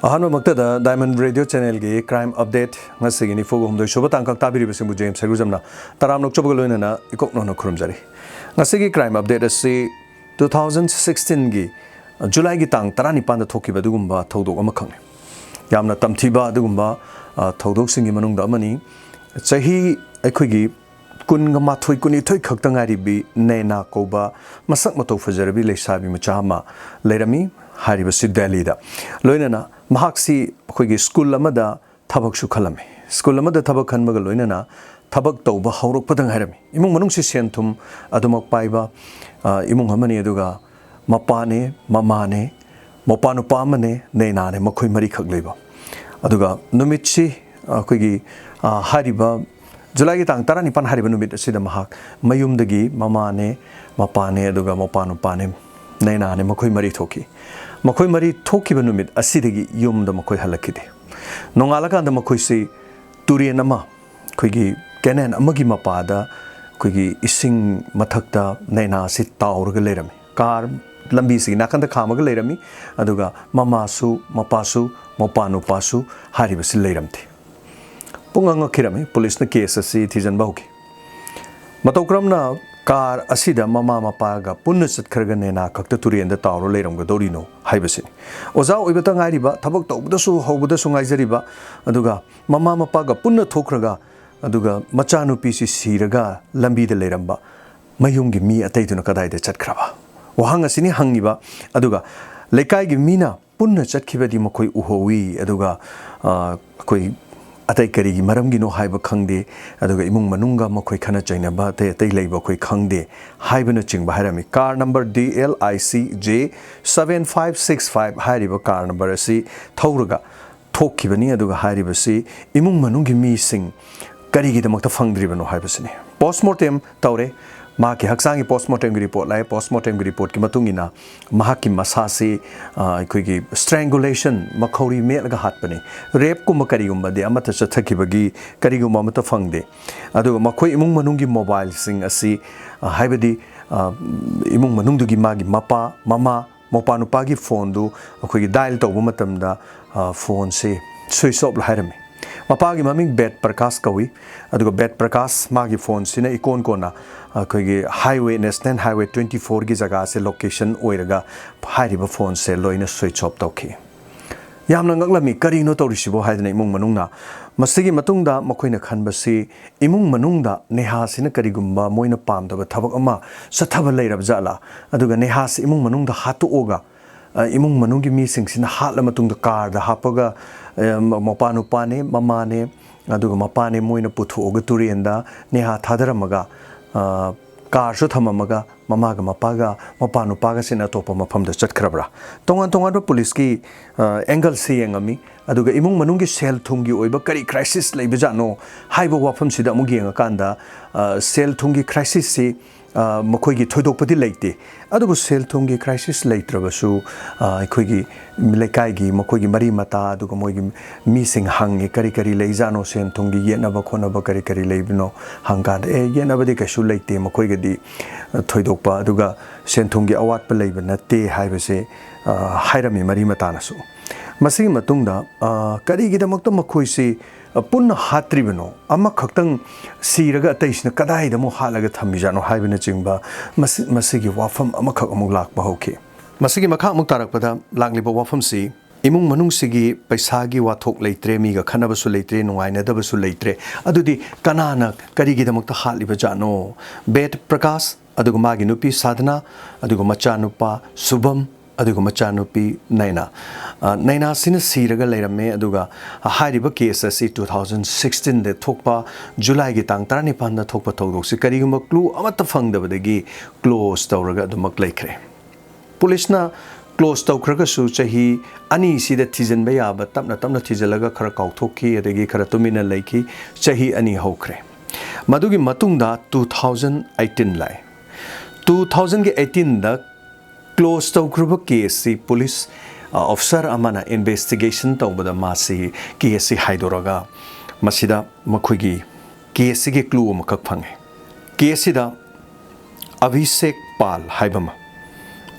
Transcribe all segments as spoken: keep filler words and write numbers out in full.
ꯑꯍꯥꯟꯕꯃꯛꯇꯗ Diamond Radio Channelꯒꯤ Crime Update ꯉꯁꯤꯒꯤ ꯅꯤꯐꯨꯒ ꯍꯨꯝꯗꯣꯏ ꯁꯨꯕ ꯇꯥꯡꯀꯛ ꯇꯥꯕꯤꯔꯤꯕꯁꯤꯡꯕꯨ ꯖꯦꯝꯁ ꯍꯩꯒ꯭ꯔꯨꯖꯝꯅ ꯇꯔꯥꯝꯅ ꯑꯣꯛꯆꯕꯒ ꯂꯣꯏꯅꯅ ꯏꯀꯣꯛ ꯅꯧꯅ ꯈꯨꯔꯨꯝꯖꯔꯤ꯫ ꯉꯁꯤꯒꯤ Crime Update ꯑꯁꯤ two thousand sixteenꯒꯤ ꯖꯨꯂꯥꯏꯒꯤ ꯇꯥꯡ ꯇꯔꯥꯅꯤꯄꯥꯟꯗ ꯊꯣꯛꯈꯤꯕ ꯑꯗꯨꯒꯨꯝꯕ ꯊꯧꯗꯣꯛ ꯑꯃꯈꯛꯅꯤ꯫ ꯌꯥꯝꯅ ꯇꯝꯊꯤꯕ ꯑꯗꯨꯒꯨꯝꯕ, ꯑ, ꯊꯧꯗꯣꯛꯁꯤꯡꯒꯤ ꯃꯅꯨꯡꯗ ꯑꯃꯅꯤ꯫ ꯆꯍꯤ ꯑꯩꯈꯣꯏꯒꯤ ꯀꯨꯟꯒ ꯃꯥꯊꯣꯏ, ꯀꯨꯟꯅꯤꯊꯣꯏ ꯈꯛꯇ ꯉꯥꯏꯔꯤꯕꯤ ꯅꯦꯅꯥ ꯀꯧꯕ ꯃꯁꯛ ꯃꯇꯧ ꯐꯖꯔꯕꯤ ꯂꯩꯁꯥꯕꯤ ꯃꯆꯥ ꯑꯃ ꯂꯩꯔꯝꯃꯤ, ꯍꯥꯏꯔꯤꯕꯁꯤ ꯗꯦꯜꯂꯤꯗ꯫ ꯂꯣꯏꯅꯅ ꯃꯍꯥꯛꯁꯤ ꯑꯩꯈꯣꯏꯒꯤ ꯁ꯭ꯀꯨꯜ ꯑꯃꯗ ꯊꯕꯛꯁꯨ ꯈꯜꯂꯝꯃꯤ꯫ ꯁ꯭ꯀꯨꯜ ꯑꯃꯗ ꯊꯕꯛ ꯈꯟꯕꯒ ꯂꯣꯏꯅꯅ ꯊꯕꯛ ꯇꯧꯕ ꯍꯧꯔꯛꯄꯗ ꯉꯥꯏꯔꯝꯃꯤ꯫ ꯏꯃꯨꯡ ꯃꯅꯨꯡꯁꯤ ꯁꯦꯟ ꯊꯨꯝ ꯑꯗꯨꯃꯛ ꯄꯥꯏꯕ, ꯑ, ꯏꯃꯨꯡ ꯑꯃꯅꯤ꯫ ꯑꯗꯨꯒ ꯃꯄꯥꯅꯦ, ꯃꯃꯥꯅꯦ, ꯃꯄꯥ ꯅꯨꯄꯥ ꯑꯃꯅꯦ, ꯅꯦꯅꯥꯅꯦ, ꯃꯈꯣꯏ ꯃꯔꯤꯈꯛ ꯂꯩꯕ꯫ ꯑꯗꯨꯒ ꯅꯨꯃꯤꯠꯁꯤ ꯑꯩꯈꯣꯏꯒꯤ, ꯑ, ꯍꯥꯏꯔꯤꯕ ꯖꯨꯂꯥꯏꯒꯤ ꯇꯥꯡ ꯇꯔꯥꯅꯤꯄꯥꯟ ꯍꯥꯏꯔꯤꯕ ꯅꯨꯃꯤꯠ ꯑꯁꯤꯗ ꯃꯍꯥꯛ ꯃꯌꯨꯝꯗꯒꯤ ꯃꯃꯥꯅꯦ, ꯃꯄꯥꯅꯦ, ꯑꯗꯨꯒ ꯃꯄꯥ ꯅꯨꯄꯥꯅꯦ, ꯅꯦꯅꯥꯅꯦ, ꯃꯈꯣꯏ ꯃꯔꯤ ꯊꯣꯛꯈꯤ꯫ ꯃꯈꯣꯏ ꯃꯔꯤ ꯊꯣꯛꯈꯤꯕ ꯅꯨꯃꯤꯠ ꯑꯁꯤꯗꯒꯤ ꯌꯨꯝꯗ ꯃꯈꯣꯏ ꯍꯜꯂꯛꯈꯤꯗꯦ꯫ ꯅꯣꯡꯉꯥꯜꯂꯀꯥꯟꯗ ꯃꯈꯣꯏꯁꯤ ꯇꯨꯔꯦꯟ ꯑꯃ, ꯑꯩꯈꯣꯏꯒꯤ ꯀꯦꯅꯦꯜ ꯑꯃꯒꯤ ꯃꯄꯥꯗ ꯑꯩꯈꯣꯏꯒꯤ ꯏꯁꯤꯡ ꯃꯊꯛꯇ ꯅꯦꯅꯥꯁꯤ ꯇꯥꯎꯔꯒ ꯂꯩꯔꯝꯃꯤ꯫ ꯀꯥꯔ ꯂꯝꯕꯤꯁꯤꯒꯤ ꯅꯥꯀꯟꯗ ꯈꯥꯝꯃꯒ ꯂꯩꯔꯝꯃꯤ꯫ ꯑꯗꯨꯒ ꯃꯃꯥꯁꯨ, ꯃꯄꯥꯁꯨ, ꯃꯄꯥ ꯅꯨꯄꯥꯁꯨ ꯍꯥꯏꯔꯤꯕꯁꯤ ꯂꯩꯔꯝꯗꯦ꯫ ꯄꯨꯡꯉꯛ ꯉꯛꯈꯤꯔꯝꯃꯤ꯫ ꯄꯨꯂꯤꯁꯅ ꯀꯦꯁ ꯑꯁꯤ ꯊꯤꯖꯤꯟꯕ ꯍꯧꯈꯤ꯫ ꯃꯇꯧ ꯀꯔꯝꯅ ꯀꯥꯔ ꯑꯁꯤꯗ ꯃꯃꯥ ꯃꯄꯥꯒ ꯄꯨꯟꯅ ꯆꯠꯈ꯭ꯔꯒ ꯅꯦꯅꯥ ꯈꯛꯇ ꯇꯨꯔꯦꯟꯗ ꯇꯥꯎꯔ ꯂꯩꯔꯝꯒꯗꯧꯔꯤꯅꯣ ꯍꯥꯏꯕꯁꯤꯅꯤ꯫ ꯑꯣꯖꯥ ꯑꯣꯏꯕꯇ ꯉꯥꯏꯔꯤꯕ, ꯊꯕꯛ ꯇꯧꯕꯗꯁꯨ ꯍꯧꯕꯗꯁꯨ ꯉꯥꯏꯖꯔꯤꯕ, ꯑꯗꯨꯒ ꯃꯃꯥ ꯃꯄꯥꯒ ꯄꯨꯟꯅ ꯊꯣꯛꯈ꯭ꯔꯒ, ꯑꯗꯨꯒ ꯃꯆꯥꯅꯨꯄꯤꯁꯤ ꯁꯤꯔꯒ ꯂꯝꯕꯤꯗ ꯂꯩꯔꯝꯕ, ꯃꯌꯨꯝꯒꯤ ꯃꯤ ꯑꯇꯩꯗꯨꯅ ꯀꯗꯥꯏꯗ ꯆꯠꯈ꯭ꯔꯕ? ꯋꯥꯍꯪ ꯑꯁꯤꯅꯤ ꯍꯪꯉꯤꯕ꯫ ꯑꯗꯨꯒ ꯂꯩꯀꯥꯏꯒꯤ ꯃꯤꯅ ꯄꯨꯟꯅ ꯆꯠꯈꯤꯕꯗꯤ ꯃꯈꯣꯏ ꯎꯍꯧꯏ꯫ ꯑꯗꯨꯒ, ꯑ, ꯑꯩꯈꯣꯏ ꯑꯇꯩ ꯀꯔꯤꯒꯤ ꯃꯔꯝꯒꯤꯅꯣ ꯍꯥꯏꯕ ꯈꯪꯗꯦ꯫ ꯑꯗꯨꯒ ꯏꯃꯨꯡ ꯃꯅꯨꯡꯒ ꯃꯈꯣꯏ ꯈꯠꯅ ꯆꯩꯅꯕ ꯑꯇꯩ ꯑꯇꯩ ꯂꯩꯕ ꯑꯩꯈꯣꯏ ꯈꯪꯗꯦ ꯍꯥꯏꯕꯅꯆꯤꯡꯕ ꯍꯥꯏꯔꯝꯃꯤ꯫ Car number D L I C J seven five six five ꯍꯥꯏꯔꯤꯕ ꯀꯥꯔ ꯅꯝꯕꯔ ꯑꯁꯤ ꯊꯧꯔꯒ ꯊꯣꯛꯈꯤꯕꯅꯤ꯫ ꯑꯗꯨꯒ ꯍꯥꯏꯔꯤꯕꯁꯤ ꯏꯃꯨꯡ ꯃꯅꯨꯡꯒꯤ ꯃꯤꯁꯤꯡ ꯀꯔꯤꯒꯤꯗꯃꯛꯇ ꯐꯪꯗ꯭ꯔꯤꯕꯅꯣ ꯍꯥꯏꯕꯁꯤꯅꯤ꯫ Postmortem ꯇꯧꯔꯦ꯫ ꯃꯍꯥꯛꯀꯤ ꯍꯛꯆꯥꯡꯒꯤ postmortemꯒꯤ report ꯂꯥꯛꯑꯦ꯫ Postmortemꯒꯤ reportꯀꯤ ꯃꯇꯨꯡ ꯏꯟꯅ ꯃꯍꯥꯛꯀꯤ ꯃꯁꯥꯁꯤ, ꯑ, ꯑꯩꯈꯣꯏꯒꯤ strangulation, ꯃꯈꯧꯔꯤ ꯃꯦꯠꯂꯒ ꯍꯥꯠꯄꯅꯤ꯫ Rapeꯀꯨꯝꯕ ꯀꯔꯤꯒꯨꯝꯕꯗꯤ ꯑꯃꯠꯇ ꯆꯠꯊꯈꯤꯕꯒꯤ ꯀꯔꯤꯒꯨꯝꯕ ꯑꯃꯠꯇ ꯐꯪꯗꯦ꯫ ꯑꯗꯨꯒ ꯃꯈꯣꯏ ꯏꯃꯨꯡ ꯃꯅꯨꯡꯒꯤ mobileꯁꯤꯡ ꯑꯁꯤ, ꯑ, ꯍꯥꯏꯕꯗꯤ, ꯑ, ꯏꯃꯨꯡ ꯃꯅꯨꯡꯗꯨꯒꯤ ꯃꯥꯒꯤ ꯃꯄꯥ, ꯃꯃꯥ, ꯃꯧꯄꯥ ꯅꯨꯄꯥꯒꯤ ꯐꯣꯟꯗꯨ ꯑꯩꯈꯣꯏꯒꯤ ꯗꯥꯏꯜ ꯇꯧꯕ ꯃꯇꯝꯗ, ꯑ, ꯐꯣꯟꯁꯤ ꯁ꯭ꯋꯤꯆ ꯑꯣꯐ ꯍꯥꯏꯔꯝꯃꯤ꯫ ꯃꯄꯥꯒꯤ ꯃꯃꯤꯡ ꯕꯦꯠ ꯄ꯭ꯔꯀꯥꯁ ꯀꯧꯏ꯫ ꯑꯗꯨꯒ ꯕꯦꯠ ꯄ꯭ꯔꯀꯥꯁ ꯃꯥꯒꯤ ꯐꯣꯟꯁꯤꯅ ꯏꯀꯣꯟ ꯀꯣꯟꯅ ꯑꯩꯈꯣꯏꯒꯤ ꯍꯥꯏꯋꯦ, ꯅꯦꯁꯅꯦꯜ ꯍꯥꯏꯋꯦ ꯇ꯭ꯋꯦꯟꯇꯤ ꯐꯣꯔꯒꯤ ꯖꯒꯥꯁꯦ ꯂꯣꯀꯦꯁꯟ ꯑꯣꯏꯔꯒ ꯍꯥꯏꯔꯤꯕ ꯐꯣꯟꯁꯦ ꯂꯣꯏꯅ ꯁ꯭ꯋꯤꯆ ꯑꯣꯐ ꯇꯧꯈꯤ꯫ ꯌꯥꯝꯅ ꯉꯛꯂꯝꯃꯤ, "ꯀꯔꯤꯅꯣ ꯇꯧꯔꯤꯁꯤꯕꯣ?" ꯍꯥꯏꯗꯅ ꯏꯃꯨꯡ ꯃꯅꯨꯡꯅ꯫ ꯃꯁꯤꯒꯤ ꯃꯇꯨꯡꯗ ꯃꯈꯣꯏꯅ ꯈꯟꯕꯁꯤ, ꯏꯃꯨꯡ ꯃꯅꯨꯡꯗ ꯅꯦꯍꯥꯁꯤꯅ ꯀꯔꯤꯒꯨꯝꯕ ꯃꯣꯏꯅ ꯄꯥꯝꯗꯕ ꯊꯕꯛ ꯑꯃ ꯆꯠꯊꯕ ꯂꯩꯔꯕ ꯖꯥꯠꯂꯥ? ꯑꯗꯨꯒ ꯅꯦꯍꯥꯁꯤ ꯏꯃꯨꯡ ꯃꯅꯨꯡꯗ ꯍꯥꯠꯇꯣꯛꯑꯒ, ꯑ, ꯏꯃꯨꯡ ꯃꯅꯨꯡꯒꯤ ꯃꯤꯁꯤꯡꯁꯤꯅ ꯍꯥꯠꯂ ꯃꯇꯨꯡꯗ ꯀꯥꯔꯗ ꯍꯥꯞꯄꯒ, ꯑ, ꯃ-, ꯃꯄꯥ ꯅꯨꯄꯥꯅꯦ, ꯃꯃꯥꯅꯦ, ꯑꯗꯨꯒ ꯃꯄꯥꯅꯦ ꯃꯣꯏꯅ ꯄꯨꯊꯣꯛꯑꯒ ꯇꯨꯔꯦꯟꯗ ꯅꯦꯍꯥ ꯊꯥꯗꯔꯝꯃꯒ, ꯑ, ꯀꯥꯔꯁꯨ ꯊꯝꯃꯝꯃꯒ ꯃꯃꯥꯒ ꯃꯄꯥꯒ ꯃꯄꯥ ꯅꯨꯄꯥꯒꯁꯤꯅ ꯑꯇꯣꯞꯄ ꯃꯐꯝꯗ ꯆꯠꯈ꯭ꯔꯕ꯭ꯔꯥ? ꯇꯣꯉꯥꯟ ꯇꯣꯉꯥꯟꯕ ꯄꯨꯂꯤꯁꯀꯤ, ꯑ, ꯑꯦꯡꯒꯜꯁꯤ ꯌꯦꯡꯉꯝꯃꯤ꯫ ꯑꯗꯨꯒ ꯏꯃꯨꯡ ꯃꯅꯨꯡꯒꯤ ꯁꯦꯜ ꯊꯨꯝꯒꯤ ꯑꯣꯏꯕ ꯀꯔꯤ ꯀ꯭ꯔꯥꯏꯁꯤꯁ ꯂꯩꯕꯖꯥꯠꯅꯣ ꯍꯥꯏꯕ ꯋꯥꯐꯝꯁꯤꯗ ꯑꯃꯨꯛ ꯌꯦꯡꯉꯀꯥꯟꯗ, ꯑ, ꯁꯦꯜ ꯊꯨꯝꯒꯤ ꯀ꯭ꯔꯥꯏꯁꯤꯁꯁꯤ, ꯑ, ꯃꯈꯣꯏꯒꯤ ꯊꯣꯏꯗꯣꯛꯄꯗꯤ ꯂꯩꯇꯦ꯫ ꯑꯗꯨꯕꯨ ꯁꯦꯜ ꯊꯨꯝꯒꯤ ꯀ꯭ꯔꯥꯏꯁꯤꯁ ꯂꯩꯇ꯭ꯔꯕꯁꯨ, ꯑ, ꯑꯩꯈꯣꯏꯒꯤ ꯂꯩꯀꯥꯏꯒꯤ ꯃꯈꯣꯏꯒꯤ ꯃꯔꯤ ꯃꯇꯥ ꯑꯗꯨꯒ ꯃꯣꯏꯒꯤ ꯃꯤꯁꯤꯡ ꯍꯪꯉꯤ, "ꯀꯔꯤ ꯀꯔꯤ ꯂꯩꯖꯥꯠꯅꯣ? ꯁꯦꯟ ꯊꯨꯝꯒꯤ ꯌꯦꯠꯅꯕ ꯈꯣꯠꯅꯕ ꯀꯔꯤ ꯀꯔꯤ ꯂꯩꯕꯅꯣ?" ꯍꯪꯀꯥꯟꯗ, "ꯑꯦ, ꯌꯦꯠꯅꯕꯗꯤ ꯀꯩꯁꯨ ꯂꯩꯇꯦ ꯃꯈꯣꯏꯒꯗꯤ, ꯑ, ꯊꯣꯏꯗꯣꯛꯄ, ꯑꯗꯨꯒ ꯁꯦꯟ ꯊꯨꯝꯒꯤ ꯑꯋꯥꯠꯄ ꯂꯩꯕ ꯅꯠꯇꯦ" ꯍꯥꯏꯕꯁꯦ, ꯑ, ꯍꯥꯏꯔꯝꯃꯤ ꯃꯔꯤ ꯃꯇꯥꯅꯁꯨ꯫ ꯃꯁꯤꯒꯤ ꯃꯇꯨꯡꯗ, ꯑ, ꯀꯔꯤꯒꯤꯗꯃꯛꯇ ꯃꯈꯣꯏꯁꯤ, ꯑ, ꯄꯨꯟꯅ ꯍꯥꯠꯇ꯭ꯔꯤꯕꯅꯣ? ꯑꯃꯈꯛꯇꯪ ꯁꯤꯔꯒ ꯑꯇꯩꯁꯤꯅ ꯀꯗꯥꯏꯗ ꯑꯃꯨꯛ ꯍꯥꯠꯂꯒ ꯊꯝꯃꯤꯖꯥꯠꯅꯣ ꯍꯥꯏꯕꯅꯆꯤꯡꯕ ꯃꯁꯤ-, ꯃꯁꯤꯒꯤ ꯋꯥꯐꯝ ꯑꯃꯈꯛ ꯑꯃꯨꯛ ꯂꯥꯛꯄ ꯍꯧꯈꯤ꯫ ꯃꯁꯤꯒꯤ ꯃꯈꯥ ꯑꯃꯨꯛ ꯇꯥꯔꯛꯄꯗ ꯂꯥꯛꯂꯤꯕ ꯋꯥꯐꯝꯁꯤ, ꯏꯃꯨꯡ ꯃꯅꯨꯡꯁꯤꯒꯤ ꯄꯩꯁꯥꯒꯤ ꯋꯥꯊꯣꯛ ꯂꯩꯇ꯭ꯔꯦ, ꯃꯤꯒ ꯈꯠꯅꯕꯁꯨ ꯂꯩꯇ꯭ꯔꯦ, ꯅꯨꯡꯉꯥꯏꯅꯗꯕꯁꯨ ꯂꯩꯇ꯭ꯔꯦ꯫ ꯑꯗꯨꯗꯤ ꯀꯅꯥꯅ ꯀꯔꯤꯒꯤꯗꯃꯛꯇ ꯍꯥꯠꯂꯤꯕꯖꯥꯠꯅꯣ? ꯕꯦꯠ ꯄ꯭ꯔꯀꯥꯁ, ꯑꯗꯨꯒ ꯃꯥꯒꯤ ꯅꯨꯄꯤ ꯁꯥꯙꯅꯥ, ꯑꯗꯨꯒ ꯃꯆꯥꯅꯨꯄꯥ ꯁꯨꯚꯝ, ꯑꯗꯨꯒ ꯃꯆꯥꯅꯨꯄꯤ ꯅꯩꯅꯥ꯫ ꯑ, ꯅꯩꯅꯥꯁꯤꯅ ꯁꯤꯔꯒ ꯂꯩꯔꯝꯃꯦ, ꯑꯗꯨꯒ ꯍꯥꯏꯔꯤꯕ ꯀꯦꯁ ꯑꯁꯤ ꯇꯨ ꯊꯥꯎꯖꯟ ꯁꯤꯛꯁꯇꯤꯟꯗ ꯊꯣꯛꯄ, ꯖꯨꯂꯥꯏꯒꯤ ꯇꯥꯡ ꯇꯔꯥꯅꯤꯄꯥꯟꯗ ꯊꯣꯛꯄ ꯊꯧꯗꯣꯛꯁꯤ ꯀꯔꯤꯒꯨꯝꯕ ꯀ꯭ꯂꯨ ꯑꯃꯠꯇ ꯐꯪꯗꯕꯗꯒꯤ ꯀ꯭ꯂꯣꯖ ꯇꯧꯔꯒ ꯑꯗꯨꯃꯛ ꯂꯩꯈ꯭ꯔꯦ꯫ ꯄꯨꯂꯤꯁꯅ ꯀ꯭ꯂꯣꯖ ꯇꯧꯈ꯭ꯔꯒꯁꯨ ꯆꯍꯤ ꯑꯅꯤꯁꯤꯗ ꯊꯤꯖꯤꯟꯕ ꯌꯥꯕ, ꯇꯞꯅ ꯇꯞꯅ ꯊꯤꯖꯤꯜꯂꯒ ꯈꯔ ꯀꯥꯎꯊꯣꯛꯈꯤ, ꯑꯗꯒꯤ ꯈꯔ ꯇꯨꯃꯤꯟꯅ ꯂꯩꯈꯤ꯫ ꯆꯍꯤ ꯑꯅꯤ ꯍꯧꯈ꯭ꯔꯦ꯫ ꯃꯗꯨꯒꯤ ꯃꯇꯨꯡꯗ ꯇꯨ ꯊꯥꯎꯖꯟ ꯑꯩꯠꯇꯤꯟ ꯂꯥꯛꯑꯦ꯫ ꯇꯨ ꯊꯥꯎꯖꯟꯒꯤ ꯑꯩꯠꯇꯤꯟꯗ ꯀ꯭ꯂꯣꯖ ꯇꯧꯈ꯭ꯔꯕ ꯀꯦꯁꯁꯤ ꯄꯨꯂꯤꯁ, ꯑ, ꯑꯣꯐꯤꯁꯥꯔ ꯑꯃꯅ ꯏꯟꯚꯦꯁꯇꯤꯒꯦꯁꯟ ꯇꯧꯕꯗ ꯃꯥꯁꯤ ꯀꯦꯁꯁꯤ ꯍꯥꯏꯗꯣꯔꯒ ꯃꯁꯤꯗ ꯃꯈꯣꯏꯒꯤ ꯀꯦꯁꯁꯤꯒꯤ ꯀ꯭ꯂꯨ ꯑꯃꯈꯛ ꯐꯪꯉꯦ꯫ ꯀꯦꯁꯁꯤꯗ ꯑꯚꯤꯁꯦꯛ ꯄꯥꯜ ꯍꯥꯏꯕ ꯑꯃ,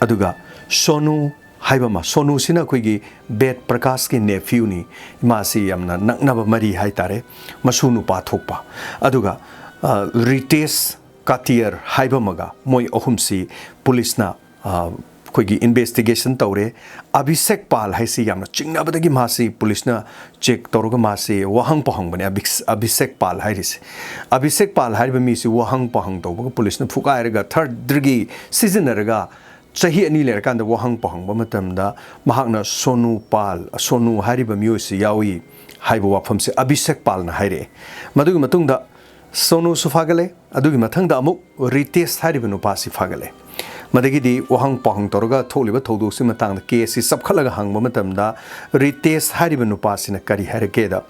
ꯑꯗꯨꯒ ꯁꯣꯅꯨ ꯍꯥꯏꯕ ꯑꯃ, ꯁꯣꯅꯨꯁꯤꯅ ꯑꯩꯈꯣꯏꯒꯤ ꯕꯦꯗ ꯄ꯭ꯔꯀꯥꯁꯀꯤ ꯅꯦꯐ꯭ꯌꯨꯅꯤ꯫ ꯃꯥꯁꯤ ꯌꯥꯝꯅ ꯅꯛꯅꯕ ꯃꯔꯤ ꯍꯥꯏꯇꯥꯔꯦ, ꯃꯁꯨ ꯅꯨꯄꯥ ꯊꯣꯛꯄ꯫ ꯑꯗꯨꯒ ꯑ, ꯔꯤꯇꯦꯁ ꯀꯥꯇꯤꯌꯔ ꯍꯥꯏꯕ ꯑꯃꯒ, ꯃꯣꯏ ꯑꯍꯨꯝꯁꯤ ꯄꯨꯂꯤꯁꯅ ꯑ, ꯑꯩꯈꯣꯏꯒꯤ ꯏꯟꯚꯦꯁꯇꯤꯒꯦꯁꯟ ꯇꯧꯔꯦ꯫ ꯑꯚꯤꯁꯦꯛ ꯄꯥꯜ ꯍꯥꯏꯁꯤ ꯌꯥꯝꯅ ꯆꯤꯡꯅꯕꯗꯒꯤ ꯃꯥꯁꯤ ꯄꯨꯂꯤꯁꯅ ꯆꯦꯛ ꯇꯧꯔꯒ ꯃꯥꯁꯤ ꯋꯥꯍꯪ ꯄꯥꯎꯍꯪꯕꯅꯦ, ꯑꯚꯤꯛꯁ-, ꯑꯚꯤꯁꯦꯛ ꯄꯥꯜ ꯍꯥꯏꯔꯤꯁꯦ꯫ ꯑꯚꯤꯁꯦꯛ ꯄꯥꯜ ꯍꯥꯏꯔꯤꯕ ꯃꯤꯁꯤ ꯋꯥꯍꯪ ꯄꯥꯎꯍꯪ ꯇꯧꯕꯒ ꯄꯨꯂꯤꯁꯅ ꯐꯨꯒꯥꯏꯔꯒ ꯊꯥꯔꯠ ꯗꯤꯒ꯭ꯔꯤ ꯁꯤꯖꯤꯟꯅꯔꯒ ꯆꯍꯤ ꯑꯅꯤ ꯂꯩꯔꯀꯥꯟꯗ ꯋꯥꯍꯪ ꯄꯥꯎꯍꯪꯕ ꯃꯇꯝꯗ ꯃꯍꯥꯛꯅ ꯁꯣꯅꯨ ꯄꯥꯜ, ꯁꯣꯅꯨ ꯍꯥꯏꯔꯤꯕ ꯃꯤꯑꯣꯏꯁꯤ ꯌꯥꯎꯏ ꯍꯥꯏꯕ ꯋꯥꯐꯝꯁꯦ ꯑꯚꯤꯁꯦꯛ ꯄꯥꯜꯅ ꯍꯥꯏꯔꯛꯑꯦ꯫ ꯃꯗꯨꯒꯤ ꯃꯇꯨꯡꯗ ꯁꯣꯅꯨꯁꯨ ꯐꯥꯒꯠꯂꯦ, ꯑꯗꯨꯒꯤ ꯃꯊꯪꯗ ꯑꯃꯨꯛ ꯔꯤꯇꯦꯁ ꯍꯥꯏꯔꯤꯕ ꯅꯨꯄꯥꯁꯤ ꯐꯥꯒꯠꯂꯦ꯫ ꯃꯗꯒꯤꯗꯤ ꯋꯥꯍꯪ ꯄꯥꯎꯍꯪ ꯇꯧꯔꯒ ꯊꯣꯛꯂꯤꯕ ꯊꯧꯗꯣꯛꯁꯤ ꯃꯇꯥꯡꯗ ꯀꯦꯁꯁꯤ ꯆꯞꯈꯠꯂꯒ ꯍꯪꯕ ꯃꯇꯝꯗ ꯔꯤꯇꯦꯁ ꯍꯥꯏꯔꯤꯕ ꯅꯨꯄꯥꯁꯤꯅ ꯀꯔꯤ ꯍꯥꯏꯔꯛꯀꯦꯗ,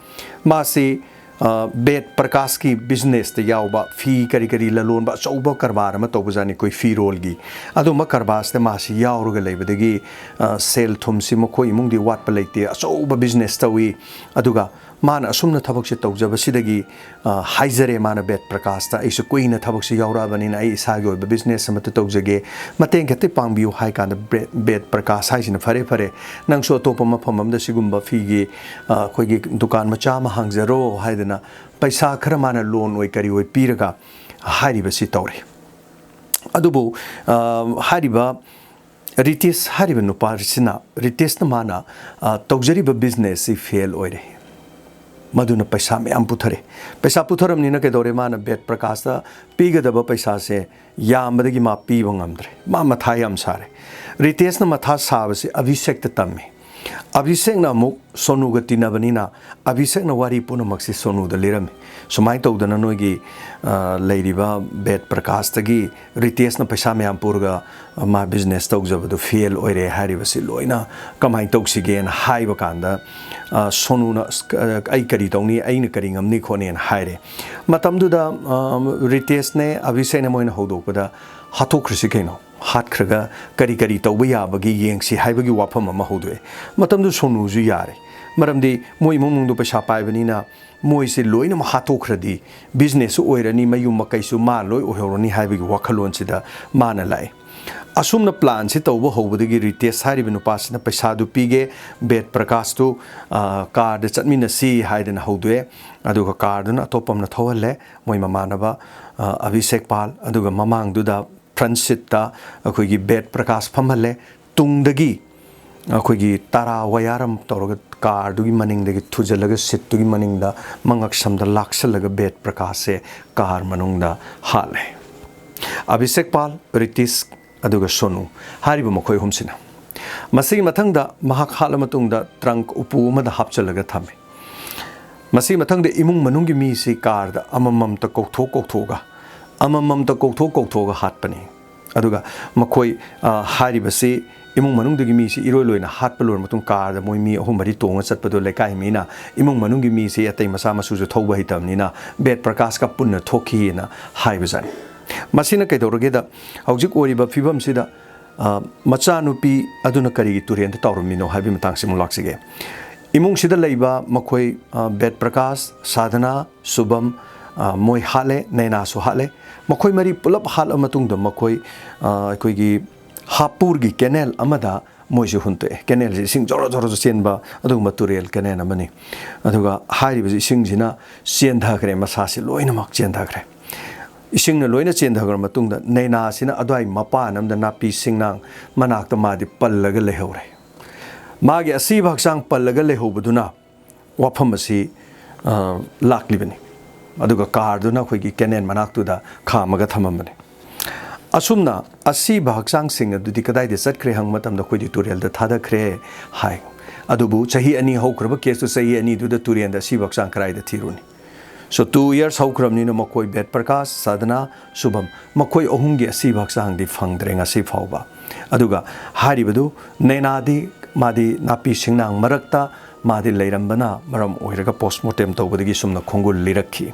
ꯃꯥꯁꯤ ꯑ, ꯕꯦꯗ ꯄ꯭ꯔꯀꯥꯁꯀꯤ ꯕꯤꯖꯤꯅꯦꯁꯇ ꯌꯥꯎꯕ, ꯐꯤ ꯀꯔꯤ ꯀꯔꯤ ꯂꯂꯣꯟꯕ ꯑꯆꯧꯕ ꯀꯔꯕꯥꯔ ꯑꯃ ꯇꯧꯕꯖꯥꯠꯅꯤ, ꯑꯩꯈꯣꯏ ꯐꯤꯔꯣꯜꯒꯤ꯫ ꯑꯗꯨꯝꯕ ꯀꯔꯕꯥꯔꯁꯤꯗ ꯃꯥꯁꯤ ꯌꯥꯎꯔꯒ ꯂꯩꯕꯗꯒꯤ, ꯑ, ꯁꯦꯜ ꯊꯨꯝꯁꯤ ꯃꯈꯣꯏ ꯏꯃꯨꯡꯗꯤ ꯋꯥꯠꯄ ꯂꯩꯇꯦ, ꯑꯆꯧꯕ ꯕꯤꯖꯤꯅꯦꯁ ꯇꯧꯏ꯫ ꯑꯗꯨꯒ ꯃꯥꯅ ꯑꯁꯨꯝꯅ ꯊꯕꯛꯁꯦ ꯇꯧꯖꯕꯁꯤꯗꯒꯤ, ꯑ, ꯍꯥꯏꯖꯔꯦ ꯃꯥꯅ ꯕꯦꯗ ꯄ꯭ꯔꯀꯥꯁꯇ, "ꯑꯩꯁꯨ ꯀꯨꯏꯅ ꯊꯕꯛꯁꯤ ꯌꯥꯎꯔꯛꯑꯕꯅꯤꯅ ꯑꯩ ꯏꯁꯥꯒꯤ ꯑꯣꯏꯕ ꯕꯤꯖꯤꯅꯦꯁ ꯑꯃꯠꯇ ꯇꯧꯖꯒꯦ, ꯃꯇꯦꯡ ꯈꯤꯇ ꯄꯥꯡꯕꯤꯌꯨ" ꯍꯥꯏ ꯀꯥꯟꯗ ꯕꯦ-, ꯕꯦꯗ ꯄ꯭ꯔꯀꯥꯁ ꯍꯥꯏꯁꯤꯅ, "ꯐꯔꯦ, ꯐꯔꯦ, ꯅꯪꯁꯨ ꯑꯇꯣꯞꯄ ꯃꯐꯝ ꯑꯃꯗ ꯁꯤꯒꯨꯝꯕ ꯐꯤꯒꯤ, ꯑ, ꯑꯩꯈꯣꯏꯒꯤ ꯗꯨꯀꯥꯟ ꯃꯆꯥ ꯑꯃ ꯍꯥꯡꯖꯔꯣ" ꯍꯥꯏꯗꯅ ꯄꯩꯁꯥ ꯈꯔ ꯃꯥꯅ ꯂꯣꯟ ꯑꯣꯏ ꯀꯔꯤ ꯑꯣꯏ ꯄꯤꯔꯒ ꯍꯥꯏꯔꯤꯕꯁꯤ ꯇꯧꯔꯦ꯫ ꯑꯗꯨꯕꯨ, ꯑ, ꯍꯥꯏꯔꯤꯕ ꯔꯤꯇꯦꯁ ꯍꯥꯏꯔꯤꯕ ꯅꯨꯄꯥꯁꯤꯅ, ꯔꯤꯇꯦꯁꯅ ꯃꯥꯅ, ꯑ, ꯇꯧꯖꯔꯤꯕ ꯕꯤꯖꯤꯅꯦꯁꯁꯤ ꯐꯦꯜ ꯑꯣꯏꯔꯦ꯫ ꯃꯗꯨꯅ ꯄꯩꯁꯥ ꯃꯌꯥꯝ ꯄꯨꯊꯔꯦ꯫ ꯄꯩꯁꯥ ꯄꯨꯊꯔꯝꯅꯤꯅ ꯀꯩꯗꯧꯔꯦ? ꯃꯥꯅ ꯕꯦꯗ ꯄ꯭ꯔꯀꯥꯁꯇ ꯄꯤꯒꯗꯕ ꯄꯩꯁꯥꯁꯦ ꯌꯥꯝꯕꯗꯒꯤ ꯃꯥ ꯄꯤꯕ ꯉꯝꯗ꯭ꯔꯦ꯫ ꯃꯥ ꯃꯊꯥ ꯌꯥꯝ ꯁꯥꯔꯦ꯫ ꯔꯤꯇꯦꯁꯅ ꯃꯊꯥ ꯁꯥꯕꯁꯤ ꯑꯚꯤꯁꯦꯛꯇ ꯇꯝꯃꯤ꯫ ꯑꯚꯤꯁꯦꯛꯅ ꯑꯃꯨꯛ ꯁꯣꯅꯨꯒ ꯇꯤꯟꯅꯕꯅꯤꯅ ꯑꯚꯤꯁꯦꯛꯅ ꯋꯥꯔꯤ ꯄꯨꯝꯅꯃꯛꯁꯤ ꯁꯣꯅꯨꯗ ꯂꯤꯔꯝꯃꯤ꯫ "ꯁꯨꯃꯥꯏꯅ ꯇꯧꯗꯅ ꯅꯣꯏꯒꯤ, ꯑ, ꯂꯩꯔꯤꯕ ꯕꯦꯗ ꯄ꯭ꯔꯀꯥꯁꯇꯒꯤ ꯔꯤꯇꯦꯁꯅ ꯄꯩꯁꯥ ꯃꯌꯥꯝ ꯄꯨꯔꯒ, ꯑ, ꯃꯥ ꯕꯤꯖꯤꯅꯦꯁ ꯇꯧꯖꯕꯗꯨ ꯐꯦꯜ ꯑꯣꯏꯔꯦ ꯍꯥꯏꯔꯤꯕꯁꯤ ꯂꯣꯏꯅ ꯀꯃꯥꯏꯅ ꯇꯧꯁꯤꯒꯦꯅ" ꯍꯥꯏꯕ ꯀꯥꯟꯗ, ꯑ, ꯁꯣꯅꯨꯅ, "ꯑꯁ, ꯀ-, ꯑꯩ ꯀꯔꯤ ꯇꯧꯅꯤ? ꯑꯩꯅ ꯀꯔꯤ ꯉꯝꯅꯤ ꯈꯣꯠꯅꯤꯅ" ꯍꯥꯏꯔꯦ꯫ ꯃꯇꯝꯗꯨꯗ, ꯑ, ꯔꯤꯇꯦꯁꯅꯦ ꯑꯚꯤꯁꯦꯛꯅꯦ ꯃꯣꯏꯅ ꯍꯧꯗꯣꯛꯄꯗ, "ꯍꯥꯠꯇꯣꯛꯈ꯭ꯔꯁꯤ ꯀꯩꯅꯣ, ꯍꯥꯠꯈ꯭ꯔꯒ ꯀꯔꯤ ꯀꯔꯤ ꯇꯧꯕ ꯌꯥꯕꯒꯦ ꯌꯦꯡꯁꯤ" ꯍꯥꯏꯕꯒꯤ ꯋꯥꯐꯝ ꯑꯃ ꯍꯧꯗꯣꯛꯑꯦ꯫ ꯃꯇꯝꯗꯨ ꯁꯣꯅꯨꯁꯨ ꯌꯥꯔꯦ, ꯃꯔꯝꯗꯤ ꯃꯣꯏ ꯏꯃꯨꯡ ꯃꯅꯨꯡꯗꯣ ꯄꯩꯁꯥ ꯄꯥꯏꯕꯅꯤꯅ ꯃꯣꯏꯁꯦ ꯂꯣꯏꯅꯃꯛ ꯍꯥꯠꯇꯣꯛꯈ꯭ꯔꯗꯤ ꯕꯤꯖꯤꯅꯦꯁꯁꯨ ꯑꯣꯏꯔꯅꯤ, ꯃꯌꯨꯝ ꯃꯀꯩꯁꯨ ꯃꯥ ꯂꯣꯏ ꯑꯣꯏꯍꯧꯔꯅꯤ ꯍꯥꯏꯕꯒꯤ ꯋꯥꯈꯜꯂꯣꯟꯁꯤꯗ ꯃꯥꯅ ꯂꯥꯛꯑꯦ꯫ ꯑꯁꯨꯝꯅ ꯄ꯭ꯂꯥꯟꯁꯤ ꯇꯧꯕ ꯍꯧꯕꯗꯒꯤ ꯔꯤꯇꯦꯁ ꯍꯥꯏꯔꯤꯕ ꯅꯨꯄꯥꯁꯤꯅ ꯄꯩꯁꯥꯗꯨ ꯄꯤꯒꯦ, ꯕꯦꯗ ꯄ꯭ꯔꯀꯥꯁꯇꯨ, ꯑ, ꯀꯥꯔꯗ ꯆꯠꯃꯤꯟꯅꯁꯤ ꯍꯥꯏꯗꯅ ꯍꯧꯗꯣꯛꯑꯦ꯫ ꯑꯗꯨꯒ ꯀꯥꯔꯗꯨꯅ ꯑꯇꯣꯞꯄ ꯑꯃꯅ ꯊꯧꯍꯜꯂꯦ, ꯃꯣꯏ ꯃꯃꯥꯟꯅꯕ, ꯑ, ꯑꯚꯤꯁꯦꯛ ꯄꯥꯜ꯫ ꯑꯗꯨꯒ ꯃꯃꯥꯡꯗꯨꯗ ꯐ꯭ꯔꯟ ꯁꯤꯠꯇ ꯑꯩꯈꯣꯏꯒꯤ ꯕꯦꯗ ꯄ꯭ꯔꯀꯥꯁ ꯐꯝꯍꯜꯂꯦ꯫ ꯇꯨꯡꯗꯒꯤ ꯑꯩꯈꯣꯏꯒꯤ ꯇꯔꯥ ꯋꯥꯌꯥꯔ ꯑꯃ ꯇꯧꯔꯒ ꯀꯥꯔꯗꯨꯒꯤ ꯃꯅꯤꯡꯗꯒꯤ ꯊꯨꯖꯜꯂꯒ ꯁꯤꯠꯇꯨꯒꯤ ꯃꯅꯤꯡꯗ ꯃꯉꯛꯁꯝꯗ ꯂꯥꯛꯁꯜꯂꯒ ꯕꯦꯗ ꯄ꯭ꯔꯀꯥꯁꯁꯦ ꯀꯥꯔ ꯃꯅꯨꯡꯗ ꯍꯥꯠꯂꯦ꯫ ꯑꯚꯤꯁꯦꯛ ꯄꯥꯜ, ꯔꯤꯇꯤꯁ, ꯑꯗꯨꯒ ꯁꯣꯅꯨ ꯍꯥꯏꯔꯤꯕ ꯃꯈꯣꯏ ꯑꯍꯨꯝꯁꯤꯅ꯫ ꯃꯁꯤꯒꯤ ꯃꯊꯪꯗ ꯃꯍꯥꯛ ꯍꯥꯠꯂ ꯃꯇꯨꯡꯗ ꯇ꯭ꯔꯪꯛ ꯎꯄꯨ ꯑꯃꯗ ꯍꯥꯞꯆꯜꯂꯒ ꯊꯝꯃꯤ꯫ ꯃꯁꯤꯒꯤ ꯃꯊꯪꯗ ꯏꯃꯨꯡ ꯃꯅꯨꯡꯒꯤ ꯃꯤꯁꯤ ꯀꯥꯔꯗ ꯑꯃꯃꯝꯇ ꯀꯧꯊꯣꯛ ꯀꯧꯊꯣꯛꯑꯒ, ꯑꯃꯃꯝꯇ ꯀꯧꯊꯣꯛ ꯀꯧꯊꯣꯛꯑꯒ ꯍꯥꯠꯄꯅꯤ꯫ ꯑꯗꯨꯒ ꯃꯈꯣꯏ, ꯑ, ꯍꯥꯏꯔꯤꯕꯁꯤ ꯏꯃꯨꯡ ꯃꯅꯨꯡꯗꯒꯤ ꯃꯤꯁꯤ ꯏꯔꯣꯏ ꯂꯣꯏꯅ ꯍꯥꯠꯄ ꯂꯣꯏꯔ ꯃꯇꯨꯡ ꯀꯥꯔꯗ ꯃꯣꯏ ꯃꯤ ꯑꯍꯨꯝ ꯃꯔꯤ ꯇꯣꯡꯉ ꯆꯠꯄꯗꯣ ꯂꯩꯀꯥꯏ ꯃꯤꯅ ꯏꯃꯨꯡ ꯃꯅꯨꯡꯒꯤ ꯃꯤꯁꯤ ꯑꯇꯩ ꯃꯆꯥ ꯃꯁꯨꯁꯨ ꯊꯧꯕ ꯍꯩꯇꯕꯅꯤꯅ ꯕꯦꯗ ꯄ꯭ꯔꯀꯥꯁꯀ ꯄꯨꯟꯅ ꯊꯣꯛꯈꯤꯑꯅ ꯍꯥꯏꯕꯖꯥꯠꯅꯤ꯫ ꯃꯁꯤꯅ ꯀꯩꯗꯧꯔꯒꯦꯗ, ꯍꯧꯖꯤꯛ ꯑꯣꯏꯔꯤꯕ ꯐꯤꯕꯝꯁꯤꯗ, ꯑ, ꯃꯆꯥꯅꯨꯄꯤ ꯑꯗꯨꯅ ꯀꯔꯤꯒꯤ ꯇꯨꯔꯦꯟꯗ ꯇꯥꯎꯔꯝꯃꯤꯅꯣ ꯍꯥꯏꯕꯒꯤ ꯃꯇꯥꯡꯁꯤ ꯑꯃꯨꯛ ꯂꯥꯛꯆꯒꯦ꯫ ꯏꯃꯨꯡꯁꯤꯗ ꯂꯩꯕ ꯃꯈꯣꯏ, ꯑ, ꯕꯦꯗ ꯄ꯭ꯔꯀꯥꯁ, ꯁꯥꯙꯅꯥ, ꯁꯨꯚꯝ, ꯑ, ꯃꯣꯏ ꯍꯥꯠꯂꯦ, ꯅꯦꯅꯥꯁꯨ ꯍꯥꯠꯂꯦ꯫ ꯃꯈꯣꯏ ꯃꯔꯤ ꯄꯨꯂꯞ ꯍꯥꯠꯂ ꯃꯇꯨꯡꯗ ꯃꯈꯣꯏ, ꯑ, ꯑꯩꯈꯣꯏꯒꯤ ꯍꯥꯄꯨꯔꯒꯤ ꯀꯦꯅꯦꯜ ꯑꯃꯗ ꯃꯣꯏꯁꯤ ꯍꯨꯟꯇꯣꯛꯑꯦ꯫ ꯀꯦꯅꯦꯜꯁꯤ ꯏꯁꯤꯡ ꯖꯣꯔꯣ ꯖꯣꯔꯣ ꯆꯦꯟꯕ ꯑꯗꯨꯒꯨꯝꯕ ꯇꯨꯔꯦꯜ ꯀꯦꯅꯦꯜ ꯑꯃꯅꯤ꯫ ꯑꯗꯨꯒ ꯍꯥꯏꯔꯤꯕꯁꯤ ꯏꯁꯤꯡꯁꯤꯅ ꯆꯦꯟꯊꯈ꯭ꯔꯦ, ꯃꯁꯥꯁꯤ ꯂꯣꯏꯅꯃꯛ ꯆꯦꯟꯊꯈ꯭ꯔꯦ꯫ ꯏꯁꯤꯡꯅ ꯂꯣꯏꯅ ꯆꯦꯟꯊꯈ꯭ꯔ ꯃꯇꯨꯡꯗ ꯅꯦꯅꯥꯁꯤꯅ ꯑꯗꯨꯋꯥꯏ ꯃꯄꯥꯟ ꯑꯃꯗ ꯅꯥꯄꯤ ꯁꯤꯡꯅꯥꯡ ꯃꯅꯥꯛꯇ ꯃꯥꯗꯤ ꯄꯜꯂꯒ ꯂꯩꯍꯧꯔꯦ꯫ ꯃꯥꯒꯤ ꯑꯁꯤꯕ ꯍꯛꯆꯥꯡ ꯄꯜꯂꯒ ꯂꯩꯍꯧꯕꯗꯨꯅ ꯋꯥꯐꯝ ꯑꯁꯤ, ꯑ, ꯂꯥꯛꯂꯤꯕꯅꯤ꯫ ꯑꯗꯨꯒ ꯀꯥꯔꯗꯨꯅ ꯑꯩꯈꯣꯏꯒꯤ ꯀꯦꯅꯦꯜ ꯃꯅꯥꯛꯇꯨꯗ ꯈꯥꯝꯃꯒ ꯊꯝꯃꯝꯕꯅꯤ꯫ ꯑꯁꯨꯝꯅ ꯑꯁꯤꯕ ꯍꯛꯆꯥꯡꯁꯤꯡ ꯑꯗꯨꯗꯤ ꯀꯗꯥꯏꯗ ꯆꯠꯈ꯭ꯔꯦ ꯍꯪꯕ ꯃꯇꯝꯗ ꯑꯩꯈꯣꯏꯗꯤ ꯇꯨꯔꯦꯜꯗ ꯊꯥꯗꯈ꯭ꯔꯦ ꯍꯥꯏ꯫ ꯑꯗꯨꯕꯨ ꯆꯍꯤ ꯑꯅꯤ ꯍꯧꯈ꯭ꯔꯕ ꯀꯦꯁꯇꯨ ꯆꯍꯤ ꯑꯅꯤꯗꯨꯗ ꯇꯨꯔꯦꯜꯗ ꯑꯁꯤꯕ ꯍꯛꯆꯥꯡ ꯀꯗꯥꯏꯗ ꯊꯤꯔꯨꯅꯤ? So two years ꯍꯧꯈ꯭ꯔꯕꯅꯤꯅ ꯃꯈꯣꯏ ꯕꯦꯗ ꯄ꯭ꯔꯀꯥꯁ, ꯁꯥꯙꯅꯥ, ꯁꯨꯚꯝ ꯃꯈꯣꯏ ꯑꯍꯨꯝꯒꯤ ꯑꯁꯤꯕ ꯍꯛꯆꯥꯡꯗꯤ ꯐꯪꯗ꯭ꯔꯦ ꯉꯁꯤ ꯐꯥꯎꯕ꯫ ꯑꯗꯨꯒ ꯍꯥꯏꯔꯤꯕꯗꯨ ꯅꯦꯅꯥꯗꯤ ꯃꯥꯗꯤ ꯅꯥꯄꯤ ꯁꯤꯡꯅꯥꯡ ꯃꯔꯛꯇ ꯃꯥꯗꯤ ꯂꯩꯔꯝꯕꯅ ꯃꯔꯝ ꯑꯣꯏꯔꯒ ꯄꯣꯁꯃꯣꯔꯇꯦꯝ ꯇꯧꯕꯗꯒꯤ ꯁꯨꯝꯅ ꯈꯣꯡꯒꯨꯜ ꯂꯤꯔꯛꯈꯤ꯫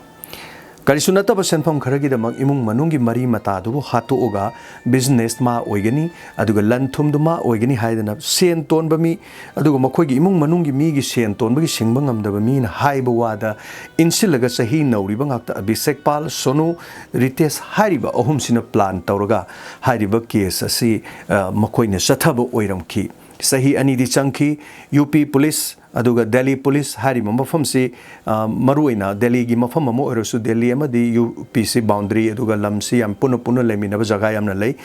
ꯀꯔꯤꯁꯨ ꯅꯠꯇꯕ ꯁꯦꯟꯐꯝ ꯈꯔꯒꯤꯗꯃꯛ ꯏꯃꯨꯡ ꯃꯅꯨꯡꯒꯤ ꯃꯔꯤ ꯃꯇꯥꯗꯨꯕꯨ ꯍꯥꯠꯇꯣꯛꯑꯒ business ꯃꯥ ꯑꯣꯏꯒꯅꯤ, ꯑꯗꯨꯒ ꯂꯟ ꯊꯨꯝꯗꯨ ꯃꯥ ꯑꯣꯏꯒꯅꯤ ꯍꯥꯏꯗꯅ ꯁꯦꯟ ꯇꯣꯟꯕ ꯃꯤ, ꯑꯗꯨꯒ ꯃꯈꯣꯏꯒꯤ ꯏꯃꯨꯡ ꯃꯅꯨꯡꯒꯤ ꯃꯤꯒꯤ ꯁꯦꯟ ꯇꯣꯟꯕꯒꯤ ꯁꯤꯡꯕ ꯉꯝꯗꯕ ꯃꯤꯅ ꯍꯥꯏꯕ ꯋꯥꯗ ꯏꯟꯁꯤꯜꯂꯒ ꯆꯍꯤ ꯅꯧꯔꯤꯕ ꯉꯥꯛꯇ ꯑꯕꯤꯁꯦꯛ ꯄꯥꯜ, ꯁꯣꯅꯨ, ꯔꯤꯇꯦꯁ ꯍꯥꯏꯔꯤꯕ ꯑꯍꯨꯝꯁꯤꯅ plan ꯇꯧꯔꯒ ꯍꯥꯏꯔꯤꯕ case ꯑꯁꯤ, ꯑ, ꯃꯈꯣꯏꯅ ꯆꯠꯊꯕ ꯑꯣꯏꯔꯝꯈꯤ꯫ ꯆꯍꯤ ꯑꯅꯤꯗꯤ ꯆꯪꯈꯤ꯫ ꯌꯨ ꯄꯤ ꯄꯨꯂꯤꯁ ꯑꯗꯨꯒ ꯗꯦꯜꯂꯤ ꯄꯨꯂꯤꯁ ꯍꯥꯏꯔꯤꯕ ꯃꯐꯝꯁꯤ, ꯑ, ꯃꯔꯨꯑꯣꯏꯅ ꯗꯦꯜꯂꯤꯒꯤ ꯃꯐꯝ ꯑꯃ ꯑꯣꯏꯔꯁꯨ, ꯗꯦꯜꯂꯤ ꯑꯃꯗꯤ ꯌꯨ ꯄꯤꯁꯤ boundary ꯑꯗꯨꯒ ꯂꯝꯁꯤ ꯌꯥꯝ ꯄꯨꯟꯅ ꯄꯨꯟꯅ ꯂꯩꯃꯤꯟꯅꯕ ꯖꯒꯥ ꯌꯥꯝꯅ ꯂꯩ꯫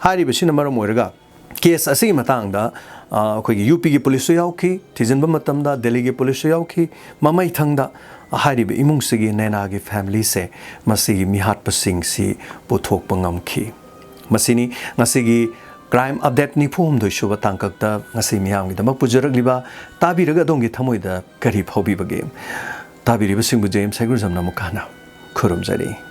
ꯍꯥꯏꯔꯤꯕꯁꯤꯅ ꯃꯔꯝ ꯑꯣꯏꯔꯒ case ꯑꯁꯤꯒꯤ ꯃꯇꯥꯡꯗ, ꯑ, ꯑꯩꯈꯣꯏꯒꯤ ꯌꯨ ꯄꯤꯒꯤ ꯄꯨꯂꯤꯁꯁꯨ ꯌꯥꯎꯈꯤ, ꯊꯤꯖꯤꯟꯕ ꯃꯇꯝꯗ ꯗꯦꯜꯂꯤꯒꯤ ꯄꯨꯂꯤꯁꯁꯨ ꯌꯥꯎꯈꯤ꯫ ꯃꯃꯩꯊꯪꯗ ꯍꯥꯏꯔꯤꯕ ꯏꯃꯨꯡꯁꯤꯒꯤ ꯅꯦꯅꯥꯒꯤ familyꯁꯦ ꯃꯁꯤꯒꯤ ꯃꯤꯍꯥꯠꯄꯁꯤꯡꯁꯤ ꯄꯨꯊꯣꯛꯄ ꯉꯝꯈꯤ꯫ ꯃꯁꯤꯅꯤ ꯉꯁꯤꯒꯤ Crime Update ꯅꯤꯐꯨ ꯍꯨꯝꯗꯣꯏ ꯁꯨꯕ ꯇꯥꯡꯀꯛꯇ ꯉꯁꯤ ꯃꯤꯌꯥꯝꯒꯤꯗꯃꯛ ꯄꯨꯖꯔꯛꯂꯤꯕ꯫ ꯇꯥꯕꯤꯔꯒ ꯑꯗꯣꯝꯒꯤ ꯊꯃꯣꯏꯗ ꯀꯔꯤ ꯐꯥꯎꯕꯤꯕꯒꯦ? ꯇꯥꯕꯤꯔꯤꯕꯁꯤꯡꯕꯨ ꯖꯦꯝꯁ ꯍꯩꯒ꯭ꯔꯨꯖꯝꯅ ꯑꯃꯨꯛ ꯍꯟꯅ ꯈꯨꯔꯨꯝꯖꯔꯤ꯫